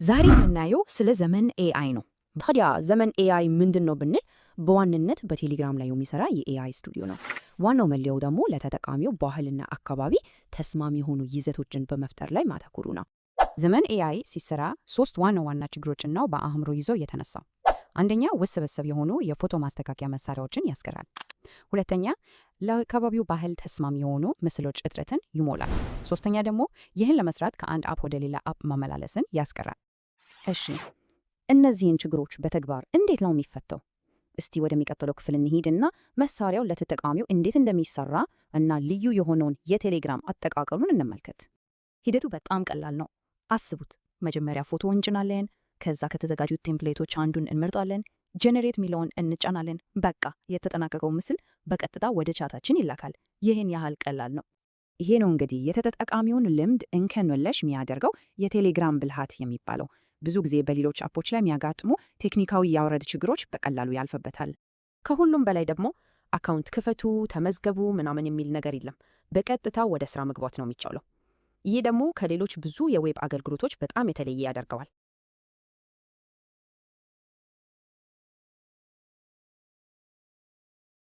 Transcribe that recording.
ዛሬ የምናየው ስለ ዘመን AI ነው። ታዲያ ዘመን AI ምንድን ነው ብንል በዋናነት በቴሌግራም ላይ የሚሰራ የ AI ስቱዲዮ ነው። ዋናው መለያው ደግሞ ለተጠቃሚው ባህልና አካባቢ ተስማሚ የሆኑ ይዘቶችን በመፍጠር ላይ ማተኮሩ ነው። ዘመን AI ሲሰራ ሶስት ዋና ዋና ችግሮችን ነው በአእምሮ ይዞ የተነሳው። አንደኛ፣ ውስብስብ የሆኑ የፎቶ ማስተካከያ መሳሪያዎችን ያስቀራል። ሁለተኛ፣ ለአካባቢው ባህል ተስማሚ የሆኑ ምስሎች እጥረትን ይሞላል። ሶስተኛ ደግሞ ይህን ለመስራት ከአንድ app ወደ ሌላ app መመላለስን ያስቀራል። እሺ፣ እነዚህን ችግሮች በተግባር እንዴት ነው የሚፈታው? እስቲ ወደሚቀጥለው ክፍል እንሂድና መሳሪያው ለተጠቃሚው እንዴት እንደሚሰራ እና ልዩ የሆነውን የቴሌግራም አጠቃቀሙን እንመልከት። ሂደቱ በጣም ቀላል ነው። አስቡት፣ መጀመሪያ ፎቶ እንጭናለን። ከዛ ከተዘጋጁት template ኦች አንዱን እንመርጣለን። Generate የሚለውን እንጫናለን። በቃ የተጠናቀቀው ምስል በቀጥታ ወደ chat ኣችን ይላካል። ይህን ያህል ቀላል ነው። ይሄ ነው እንግዲህ የተጠቃሚውን ልምድ እንከን የለሽ የሚያደርገው የቴሌግራም ብልሃት የሚባለው። ብዙ ጊዜ በሌሎች app ኦች ላይ የሚያጋጥሙ ቴክኒካዊ የአወራረድ ችግሮች በቀላሉ ያልፍበታል። ከሁሉም በላይ ደግሞ account ክፈቱ፣ ተመዝገቡ ምናምን የሚል ነገር የለም። በቀጥታ ወደ ስራ መግባት ነው የሚቻለው። ይህ ደግሞ ከሌሎች ብዙ የ web አገልግሎቶች በጣም የተለየ ያደርገዋል።